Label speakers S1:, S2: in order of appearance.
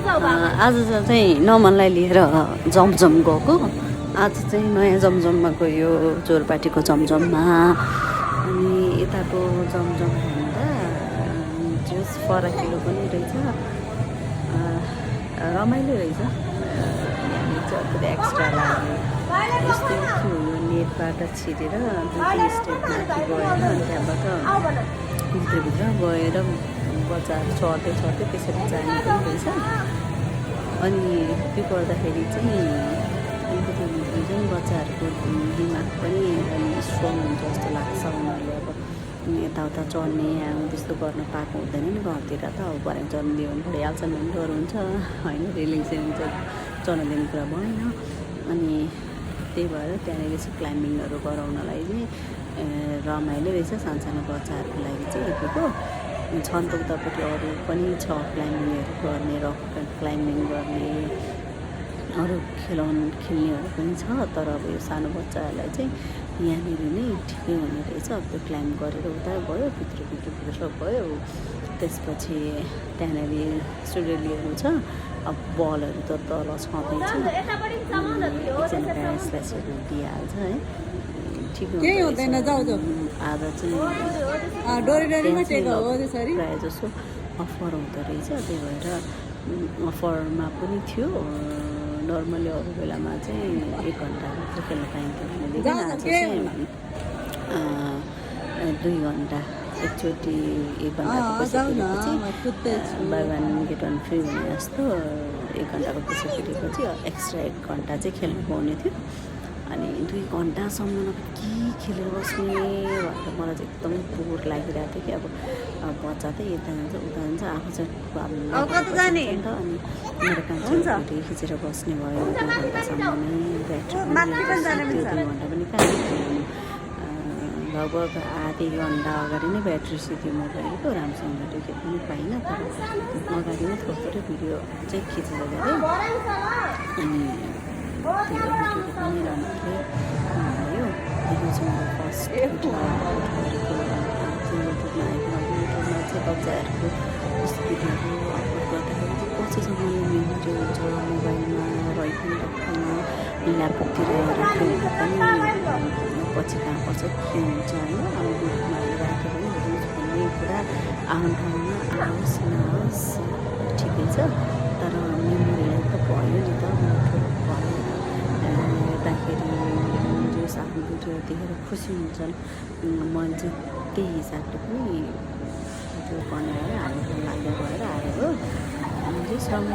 S1: आज चाहिँ नमनलाई लिएर जमजम गएको। आज चाहिँ नयाँ जमजममा गयो, जोरपाटीको जमजममा। अनि यताको जमजमभन्दा जुस फरकिलो पनि रहेछ, रमाइलो रहेछ। यहाँनिर चाहिँ अलिकति एक्स्ट्रा लाग्यो। यस्तो थियो, यो नेटबाट छिरेर दुई स्टेप माथि गएर अनि त्यहाँबाट भित्रभित्र गएर बजार चढ्दै चढ्दै त्यसरी जाने पनि रहेछ। अनि त्यो गर्दाखेरि चाहिँ अलिकति जुन बच्चाहरूको दिमाग पनि स्ट्रङ हुन्छ जस्तो लाग्छ। उनीहरूले अब यताउता चढ्ने त्यस्तो गर्न पाएको हुँदैन नि घरतिर त। अब भर्याङ चढ्नु दियो भने भइहाल्छ भने डर हुन्छ होइन, रेलिङ सेलिङ चढ्न दिने कुरा भएन। अनि त्यही भएर त्यहाँनिर चाहिँ क्लाइम्बिङहरू गराउनलाई चाहिँ रमाइलो रहेछ। सानसानो बच्चाहरूको लागि चाहिँ यतिको छन् त उतापट्टि अरू पनि छ क्लाइम्बिङहरू गर्ने, रक क्लाइम्बिङ गर्ने, अरू खेल्नेहरू पनि छ। तर अब यो सानो बच्चाहरूलाई चाहिँ यहाँनिर नै ठिकै हुने रहेछ। अब त्यो क्लाइम्ब गरेर उता गयो, भित्र गयो। त्यसपछि त्यहाँनिर स्टुडियोहरू छ। अब बलहरू त तल छँदैछ, एकजना प्यारेन्ट्सलाई चाहिँ दिइहाल्छ है, ठिक हुँदैन। आज चाहिँ प्रायः जसो अफर हुँदो रहेछ, त्यही भएर अफरमा पनि थियो। नर्मली अरू बेलामा चाहिँ 1 घन्टा मात्र खेल्न पाइन्थ्यो भनेदेखि आज चाहिँ 2 घन्टा एकचोटि 1 घन्टाको पैसा तिरेपछि बाई 1 गेट 1 फ्री हुने जस्तो 1 घन्टाको पैसा तिरेपछि एक्स्ट्रा 1 घन्टा चाहिँ खेल्नु पाउने थियो। अनि 2 घन्टासम्म के खेलेर बस्ने भनेर मलाई चाहिँ एकदमै बोर लागिरहेको थियो कि अब बच्चा चाहिँ यता जान्छ उता जान्छ, आफू चाहिँ अनि मेरो काम चाहिँ भिडियो खिचेर बस्ने भयो 2 घन्टासम्म नै। ब्याट्री 2 घन्टा पनि कहाँ लगभग आधी घन्टा अगाडि नै ब्याट्री सिक्यो मोबाइलको, राम्रोसँग भिडियो खिच्नु पनि पाइनँ। तर अगाडि नै थोरै भिडियो चाहिँ खिचेर गएँ। अनि त्यो भिडियोले पनि राम्ररी भयो। यो चाहिँ मेरो फर्स्ट युट्युबमा युट्युबमा चाहिँ बच्चाहरूको यस्तो भिडियोहरू अपलोड गर्दाखेरि चाहिँ पछिसम्म यो मेमोरी हुन्छ मोबाइलमा रहिकन राख्दैन, ल्यापटपतिर राख्यो भने पनि पछि कहाँ पर्छ के हुन्छ होइन। अब युट्युबमा राख्यो भने भन्ने कुरा आफ्नो ठाउँमा आओस् नआओस् ठिकै छ, तर मेमोरीलाई त भयो नि त। हेर्दाखेरि जस आफ्नो भिडियो देखेर खुसी हुन्छन्, मन चाहिँ त्यही हिसाबले पनि त्यो बनाएर हाल्नु लाग्यो भएर हालेको।